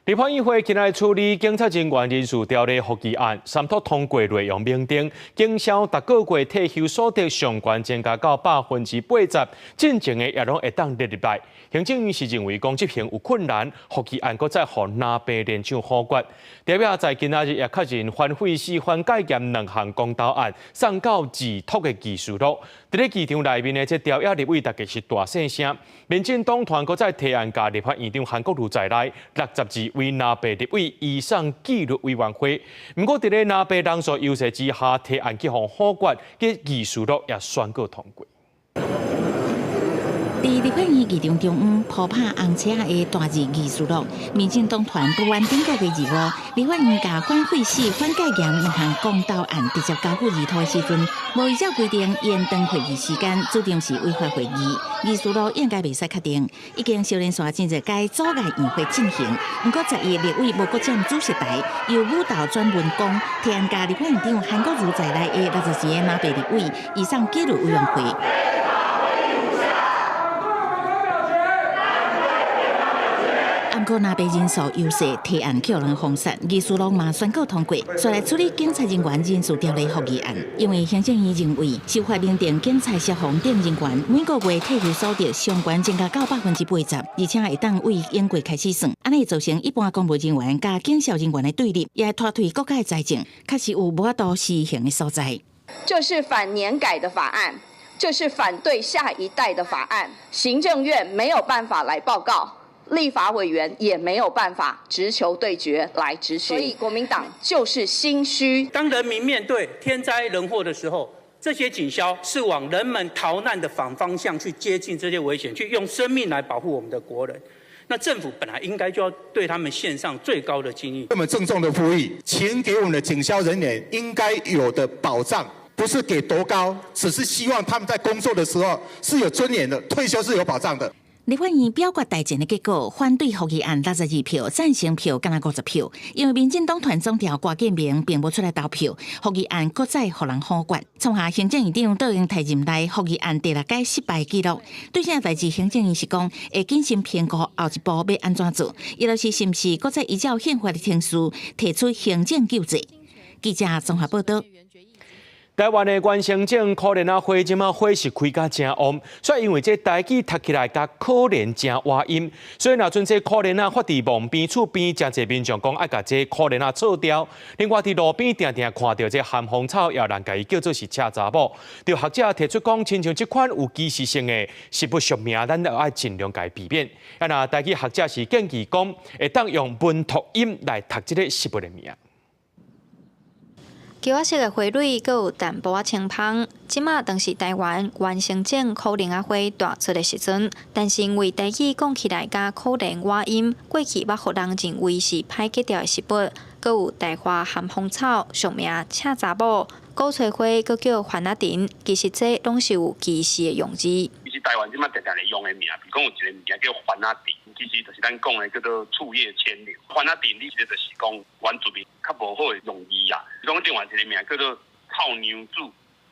立法院會今日處理警察人員人事條例覆議案，三讀通過內容明定，警消逐個月退休所得上懸增加到80%，進前的也攏會當列入來。行政院是認為講執行有困難，覆議案閣再予林白連長否決。調查在今仔日也確認反廢死、反戒嚴兩項公投案送到字託的議事錄。佇咧議場內面的這朝野立委，大家是大細聲。民進黨團閣再提案，共立法院長韓國瑜在內62位藍白立委移送紀律委員會。毋過佇咧藍白人數優勢之下，提案去予否決，佮議事錄也宣告通過。佇立法院議場中央鋪拍紅車的大字議事錄，民進黨團不願頂個月25，立法院共反廢死、反戒嚴兩項公投案直接交付議托的時陣，無依照規定延長會議時間，注定是違法會議。議事錄應該袂使確定，已經小連線進入該阻礙議會進行。毋過11立委無閣佔主席台，由舞蹈轉文講，提案共立法院長韓國瑜在內的62个藍白立委移送紀律委員會。毋過藍白人數優勢，提案予人封殺，議事錄嘛宣告通過，煞來處理警察人員人事條例覆議案。因為行政院認為，修法明定警察消防等人員每個月退休所得上懸增加到80%，而且會當對永過開始算，按呢會造成一般公務人員佮警消人員的對立，也會拖退國家的財政，確實有無法度施行的所在。這是反年改的法案，這是反對下一代的法案，行政院沒有辦法來報告。立法委員也沒有辦法直球對決來質詢，所以國民黨就是心虛。當人民面對天災人禍的時候，這些警消是往人們逃難的反方向去接近這些危險，去用生命來保護我們的國人。那政府本來應該就要對他們獻上最高的敬意。這麼鄭重的呼籲，請給我們的警消人員應該有的保障，不是給多高，只是希望他們在工作的時候是有尊嚴的，退休是有保障的。立法院表決代前的結果，反對覆議案62票，贊成票敢若50票。因為民進黨團總召郭建明並無出來投票，覆議案閣再予人否決。創下行政院長卓榮泰任內覆議案第六改失敗紀錄。對這代誌，行政院是講會謹慎評估後一步欲按怎做，抑或是是毋是閣再依照憲法的程序提出行政救濟。記者綜合報道。台灣的原生種可憐仔花，這馬花是開甲誠旺，所以因為這台語讀起來佮可憐誠倚音，所以若陣這可憐仔發佇墓邊厝邊，誠濟民眾講愛共這可憐仔銼掉。另外佇路邊定定看著這咸豐草，也有人共伊叫做是赤查某。著學者提出講，親像這款有歧視性的食物俗名，咱著愛盡量共伊避免。啊，若台語學者是建議講，會當用文讀音來讀這个食物的名。茄仔色的花蕊，閣有淡薄仔青芳。這馬當是台灣原生種苦苓仔花大出的時陣，但是因為台語講起來佮可憐倚音，過去捌予人認為是歹格調的食物。閣有大花咸豐草，俗名赤查某，鼓吹花閣叫番仔藤，其實這攏是有歧視的用字。其實台灣這馬定定咧用的名，比如講有一個物件叫番仔藤，其實就是咱講的叫做醋葉牽牛。番仔藤，你這就是講原住民較無好的用字啊。講另外一個名叫做臭娘子，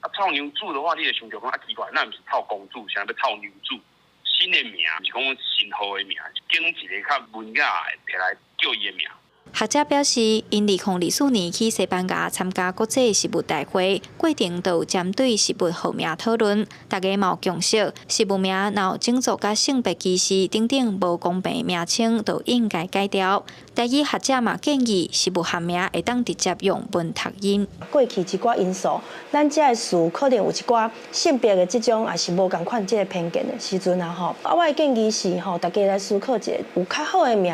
啊臭娘子的話，你會想著講啊奇怪，那毋是臭公主，啥欲臭娘子？新的名，毋是講新號的名，揀一個較文雅的，摕來叫伊的名。學者表示，𪜶2024年去西班牙參加國際食物大會，過程就有針對食物號名討論，大家嘛有共識，食物名若有種族佮性別歧視等等無公平名稱，就應該改掉。台語學者嘛建議，食物學名會當直接用文讀音。過去一寡因素，咱這个詞可能有一寡性別的這種，也是無仝款這个偏見的時陣啊吼。啊，我的建議是吼，大家來思考一下，有較好的名，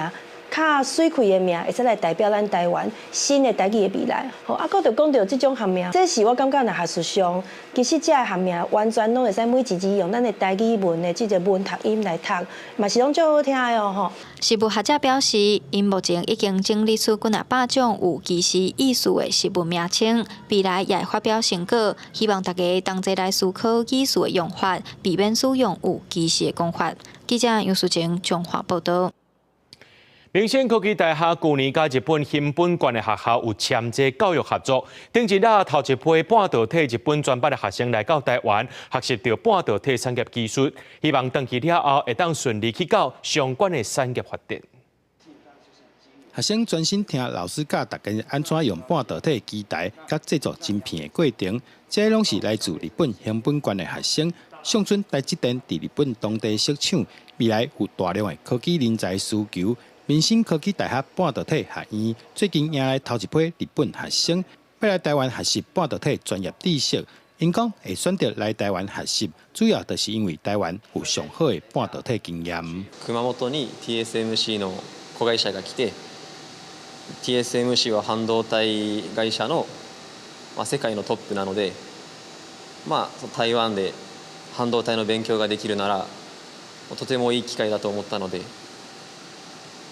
較媠氣的名，會使來代表咱台灣新的台語的未來。吼，啊，閣著講著這種學名，這是我感覺若學術上，其實這个學名完全攏會使每一字用咱的台語文的這个文讀音來讀，嘛是攏足好聽的哦吼。食物學者表示，𪜶目前已經整理出幾若百種有歧視意思的食物名稱，未來也會發表成果，希望大家同齊來思考語詞的用法，避免使用有歧視的講法。記者楊淑貞彰化報導。明星科技大學舊年佮日本熊本縣的學校有簽這教育合作，頂一日頭一批半導體日本專班的學生來到台灣學習著半導體產業技術，希望轉去了後會當順利去到相關的產業發展。學生專心聽老師教大家按怎用半導體機台佮製作晶片的過程，這攏是來自日本熊本縣的學生。上陣台積電佇日本當地設廠，未來有大量的科技人才需求。明星科技大學半導體學院最近迎來頭一批日本學生，欲來台灣學習半導體專業知識。𪜶講會選擇來台灣學習，主要就是因為台灣有上好的半導體經驗。熊本に TSMC の子會社が來て，TSMC は半導體會社のまあ世界のトップなので、まあ台灣で半導體の勉強ができるならとてもいい機會だと思ったので。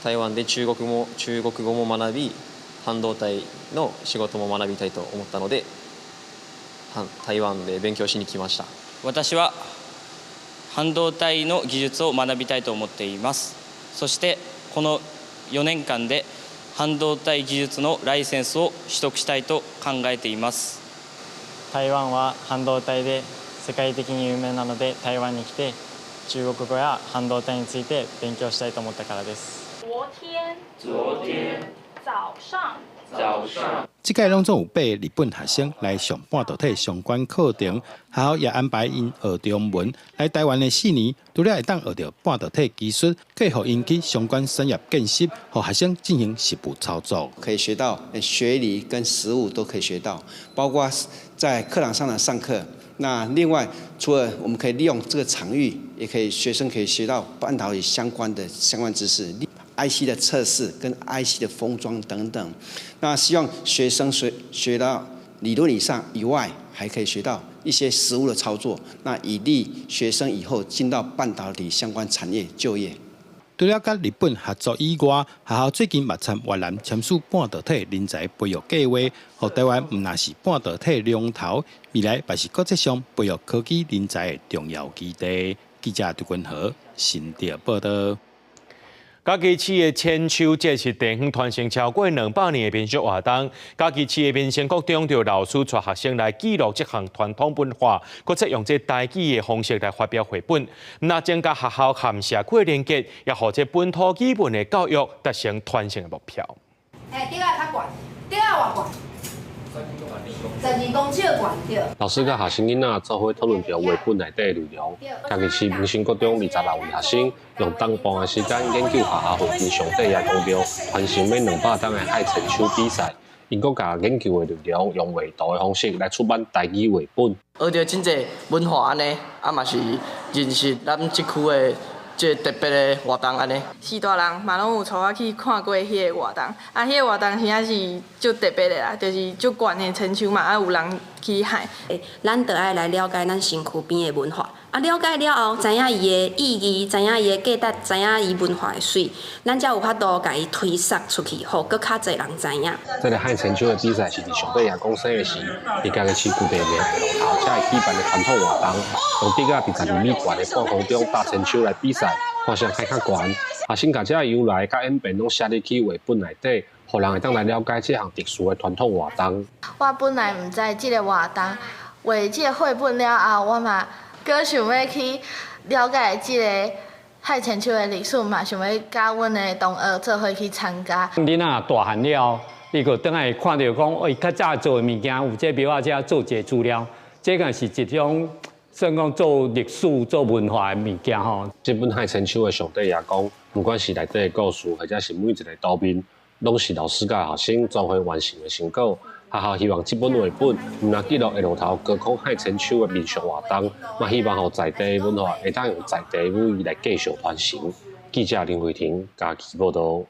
台灣で中國語も學び、半導體の仕事も學びたいと思ったので、台灣で勉強しに來ました。私は半導體の技術を學びたいと思っています。そしてこの4年間で半導體技術のライセンスを取得したいと考えています。台灣は半導體で世界的に有名なので、台灣に來て中國語や半導體について勉強したいと思ったからです。昨天，昨天，早上，早上。這屆攏總有八個日本學生來上半導體相關課程，學校也安排𪜶學中文。來台灣的4年，除了會當學著半導體技術，閣予𪜶去相關產業見習，予學生進行實務操作。可以學到學理跟實務都可以學到，包括在課堂上的上課。那另外，除了我們可以利用這個場域，也可以學生可以學到半導體相關的相關知識。IC 的測試跟 IC 的封裝等等，那希望學生學到理論以上以外，還可以學到一些實務的操作，那以利學生以後進到半導體相關產業就業。除了佮日本合作以外，學校最近嘛參越南簽署半導體人才培育計畫，予台灣毋但是半導體龍頭，未來嘛是國際上培育科技人才的重要基地。記者杜君和新竹報道。嘉義市的千秋節是地方傳承超過200年的民俗活動。嘉義市的民生國中，就老師帶學生來記錄這項傳統文化，閣採用這台語的方式來發表繪本。若增加學校和社區的連結，也予這本土語文的教育達成傳承的目標。欸，頂仔較懸，頂仔偌懸？12公尺懸對。老師佮學生囡仔做伙討論著繪本內底的內容。嘉義市民生國中26位學生用冬半的時間研究學校附近上帝爺公廟傳承欲200冬的幌千秋比賽。𪜶閣共研究的內容用畫圖的方式來出版台語繪本。學著真濟文化按呢，啊嘛是認識咱這區的這個特別的活動按呢。序大人嘛攏有帶我去看過彼个活動，啊，彼个活動真正是足特別的啦，就是足懸的千秋嘛，啊有人去幌。咱著愛來了解咱身軀邊的文化，啊，了解了後，知影伊的意義，知影伊的價值，知影伊文化的媠，咱才有法度共伊推捒出去，予閣較濟人知影。這个幌千秋的比賽是佇上帝爺公生的時，佇嘉義市舊地名下龍頭才會舉辦的傳統活動，用竹仔佇12米懸的半空中搭千秋來比賽，看誰幌較懸。學生共這个由來佮演變攏寫入去繪本內底，予人會當來了解這項特殊的傳統活動。我本來毋知這个活動，畫這个繪本了後，我嘛閣想欲去了解這个幌千秋的歷史，嘛想欲佮阮的同學做伙去參加。囡仔大漢了後，伊閣轉來看著講，欸，較早做的物件有這廟仔遮做一個資料，這個是一種算講做歷史、做文化的物件吼。這本幌千秋的上帝爺講，不管是內底的故事，或者是每一个圖面，攏是老師佮學生做伙完成的成果。學校希望這本繪本，毋但記錄下龍頭高空幌千秋的民俗活動，嘛希望予在地文化會當用在地語言來繼續傳承。記者林慧婷嘉義報導。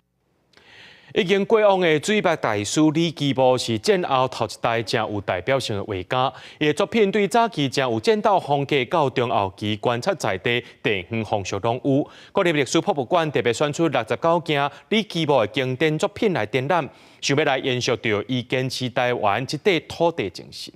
已經過往的水墨大師李基模是戰後頭一代誠有代表性的畫家，伊的作品對早期誠有戰鬥風格到中後期觀察在地地方風俗攏有。國立歷史博物館特別選出69件李基模的經典作品來展覽，想欲來延續著伊堅持台灣這塊土地精神。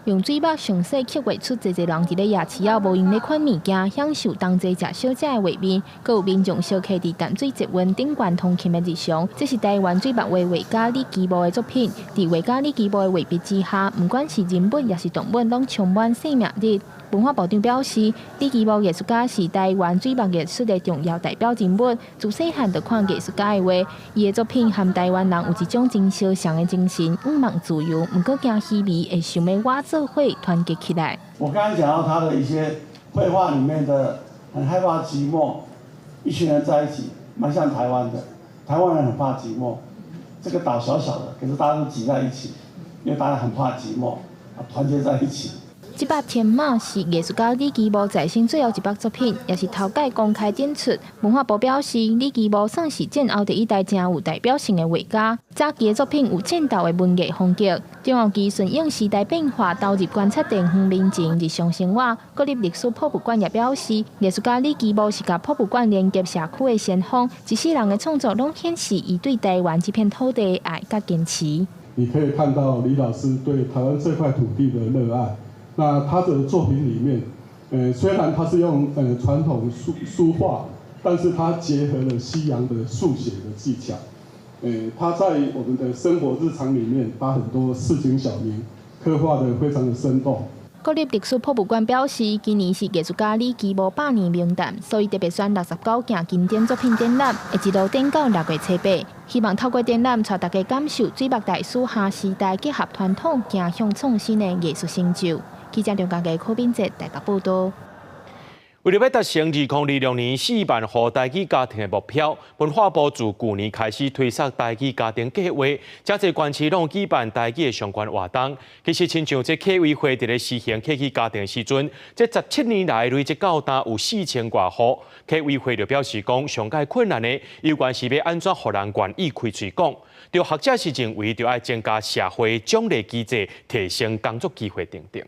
用水墨詳細刻畫出濟濟人佇咧夜市仔無閒咧款物件，享受同齊食小食的畫面，閣有民眾相客佇淡水捷運頂懸通勤的日常。這是台灣水墨畫畫家李基模的作品。佇畫家李基模的畫筆之下，毋管是人物抑是動物，攏充滿生命力。文化部長表示，李基模藝術家是台灣水墨藝術的重要代表人物。自細漢就看藝術家的畫，伊的作品和台灣人有一種真相像的精神，向望自由，毋過驚虛偽，會想欲倚做伙團結起來。我剛才講到他的一些繪畫裡面的很害怕寂寞，一群人在一起，蠻像台灣的。台灣人很怕寂寞，這個島小小的，可是大家都擠在一起，因為大家很怕寂寞，團結在一起。這幅天馬是藝術家李基模在生最後一幅作品，也是頭擺公開展出。文化部表示，李基模算是戰後第一代誠有代表性的畫家。早期的作品有戰鬥的文藝風格，中後期順應時代變化，投入觀察地方民情日常生活。國立歷史博物館也表示，藝術家李基模是共博物館連結社區的先鋒，一世人的創作攏顯示伊對台灣這片土地的愛佮堅持。你可以看到李老師對台灣這塊土地的熱愛。那他的作品裡面，雖然他是用傳統書畫，但是他結合了西洋的速寫的技巧。他在我們的生活日常裡面，把很多市井小民刻畫得非常的生動。國立歷史博物館表示，今年是藝術家李基模100年冥誕，所以特別選69件經典作品展覽，會一路展到6月初8。希望透過展覽，帶大家感受水墨大師下時代結合傳統、走向創新的藝術成就。記者梁家傑、柯敏哲台北報導。為著欲達成2026年4萬戶台語家庭的目標，文化部自舊年開始推捒台語家庭計畫，誠濟縣市攏舉辦台語的相關活動。其實，親像這客委會佇咧實行客語家庭的時陣，這17年來累積到今有4000外戶。客委會就表示講，上蓋困難的，尤其是欲按怎予人願意開喙講。著學者是認為，著愛增加社會獎勵機制，提升工作機會等等。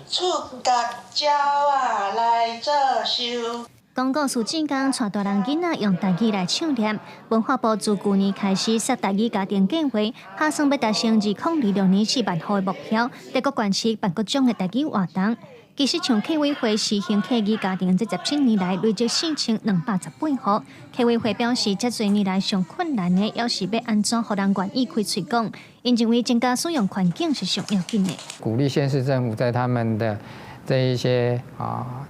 出角鳥仔來做岫。講故事志工帶大人囡仔用台語來唱念。文化部自舊年開始設台語家庭計劃，打算欲達成2026年4萬戶的目標，佇各縣市辦各種的台語活動。其實，像客委會實行客語家庭，這17年來累積4288戶。客委會表示，這濟年來上困難的，猶是欲按怎予人願意開喙講，𪜶認為增加使用環境是上要緊的。鼓勵縣市政府在他們的這一些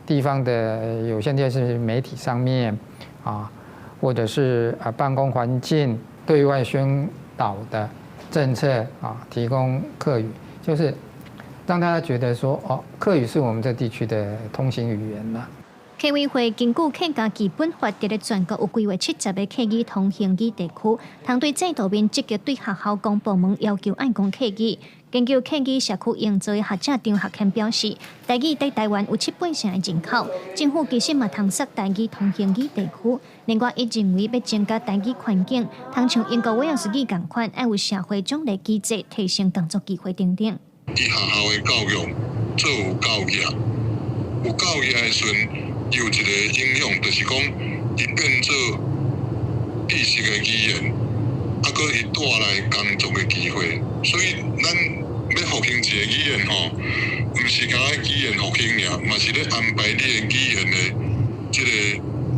地方的有線電視媒體上面啊，或者是辦公環境對外宣導的政策啊，提供客語，就是讓大家覺得說，哦，客語是我們這地區的通行語言啦。客委會根據客家基本法，佇咧全國有規劃70個客語通行語地區，通對制度面積極對學校公部門要求愛講客語。研究客語社區營造的學者張學謙表示，台語佇台灣有七八成的人口，政府其實嘛通設台語通行語地區。另外，伊認為欲增加台語環境，通像英國威爾士語仝款，愛有社會獎勵機制，提升工作機會等等。伊學校的教育做有教育，有教育的時陣，有一個影響，就是講伊變做知識的語言，啊，閣伊帶來工作的機會。所以，咱欲復興一个語言吼，毋是干焦語言復興爾，嘛是咧安排你的語言的這个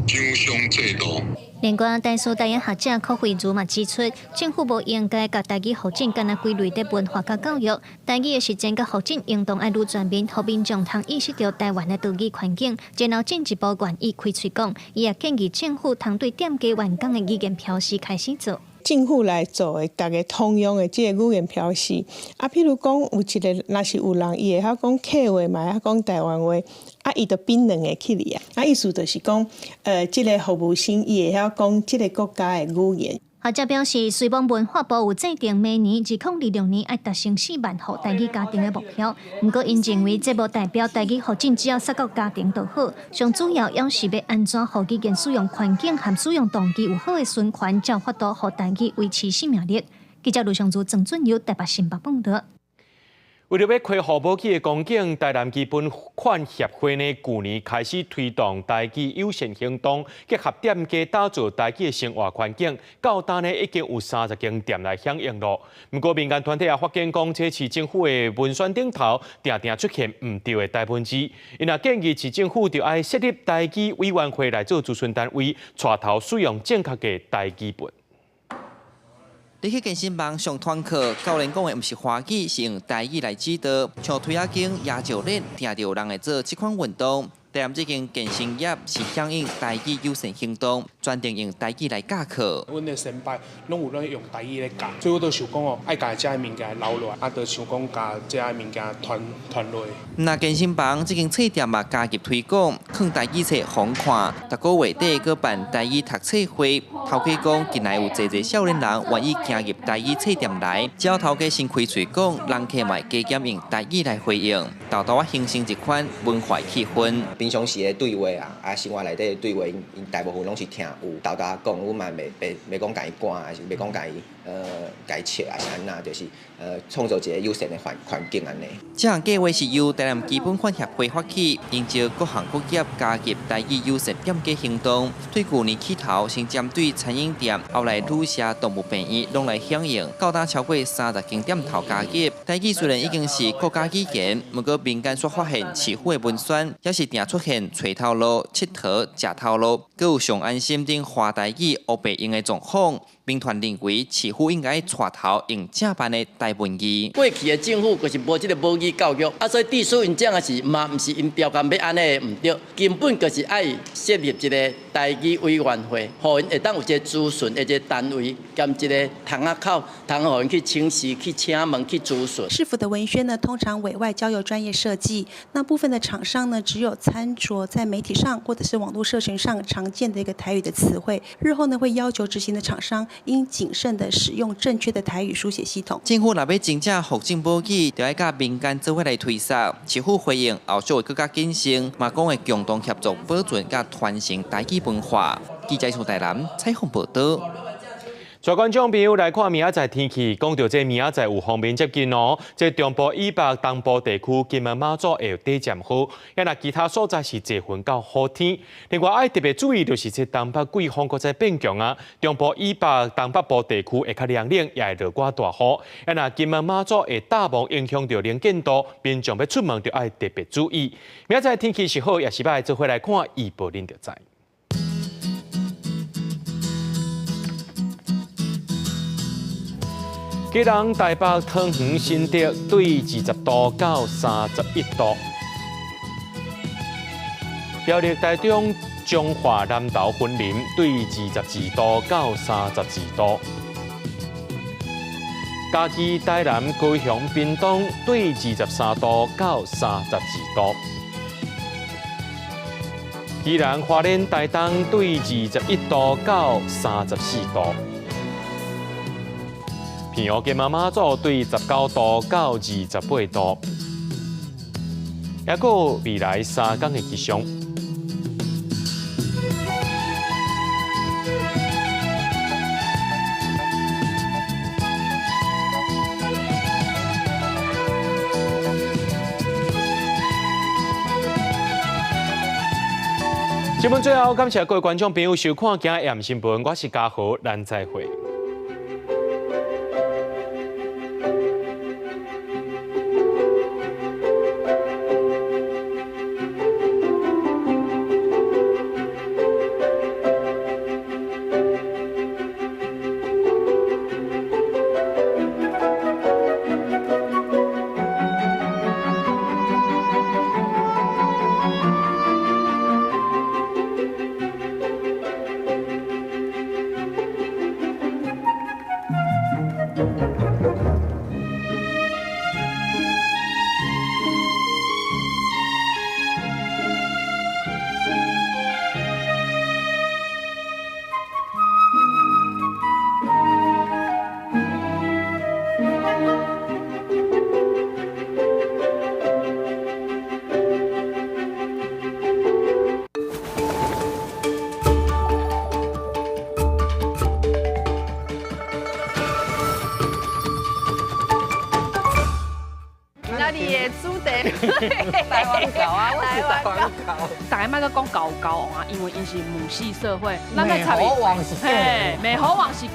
獎賞制度。另外，台師大的學者柯惠如嘛指出，政府無應該共台語發展干焦歸類佇文化佮教育，台語的實踐佮發展應當愛愈全面，予民眾通意識著台灣的多語環境，然後進一步願意開喙講。伊也建議政府通對店家員工的語言標示開始做。政府來做的，逐家通用的這个語言標示。啊，譬如講有一个，若是有人伊會曉講客話，嘛會曉講台灣話，啊，伊就變兩个起來啊。啊，意思就是講，這个服務生伊會曉講這个國家的語言。學者表示，雖罔文化部有制定每年2026年愛達成4萬戶台語家庭的目標，毋過𪜶認為這無代表台語發展只要設到家庭就好，上主要猶是欲按怎予語言使用環境和使用動機有好的循環，才有法度予台語維持生命力。記者盧尚如、鄭俊友台北新北報導。為著欲恢復母語的光景，台南基本款協會呢，舊年開始推動台語友善行動，結合店家打造台語的生活環境。到今呢，已經有30間店來響應囉。毋過民間團體也發現講，這市政府的文宣頂頭，定定出現毋對的台文字。𪜶也建議市政府著愛設立台語委員會來做諮詢單位，帶頭使用正確的台語文。你去健身房上團課，教練講的毋是華語，是用台語來指導。像推仔經、舉石鏈，定著有人會做這款運動。台南這間健身業是響應台語友善行動，專程用台語來教課。阮的先輩攏有咧用台語咧教，所以我就想講哦，愛共遮的物件留落來，啊，就想講共遮的物件傳傳落。若健身房這間冊店嘛加入推廣，囥台語冊予人看，逐个月底閣辦台語讀冊會。頭家講，近來有濟濟少年人願意行入台語冊店來，只要頭家先開喙講，人客嘛會加減用台語來回應，沓沓仔形成一款文化氣氛。平常時的對話啊，啊，生活內底的對話，𪜶大部分攏是聽有沓沓講，阮嘛袂袂袂講共伊趕，抑是袂講共伊共伊笑，抑是按怎，就是創造一个友善的環環境按呢。這項計劃是由台南基本款協會發起，營造各行各業加入台語友善店家行動。對舊年起頭，先針對餐飲店，後來旅社、動物病院攏來響應，到今超過30間店頭加入。台語雖然已經是國家語言，毋過民間卻發現市府的文宣，猶是定出現揣頭路、𨑨迌、食頭路，閣有上安心等華台語烏白用的狀況。民團認為市府應該帶頭用正版的台文字。過去的政府就是無這个母語教育，啊，所以致使𪜶這樣是嘛，毋是𪜶調工欲按呢毋對，根本就是愛設立一个台語委員會，予𪜶會當有一个諮詢的一个單位，兼一个窗仔口，通予𪜶去請示、去請問、去諮詢。市府的文宣呢，通常委外交由專業設計，那部分的廠商呢，只有參酌在媒體上或者是網絡社群上常見的一個台語的詞彙，日後呢會要求執行的廠商應謹慎的使用正確的台語書寫系統。政府若欲真正復振母語，就愛佮民間做伙來推捒。市府回應後續會閣較謹慎，嘛講會共同協助保存佮傳承台語文化。記者從台南採訪報導。帶觀眾朋友來看明仔載天氣，講著這明仔載有鋒面接近哦。這中部以北、東部地區金門馬祖會有短暫雨，啊若其他所在是濟雲到好天。另外愛特別注意就是這東北季風閣再變強啊，中部以北、東北部地區會較涼冷，也會落寡大雨。啊若金門馬祖會大霧影響著能見度，民眾欲出門就愛特別注意。明仔載天氣是好抑是䆀，做伙來看預報，恁就知。基隆、台北、桃園、新竹對20度到31度；苗栗、台中、彰化、南投、雲林對22度到32度；嘉義、台南、高雄、屏東對23度到32度；宜蘭、花蓮、台東對21度到34度。澎湖金門馬祖對19度到28度，抑閣有未來3工的吉祥。節目最後，感謝各位觀眾朋友收看今日新聞，我是嘉豪，咱再會。台灣狗啊，我是台灣狗。逐家莫閣講猴猴王啊，因為𪜶是母系社會，咱愛插伊。美猴王是假。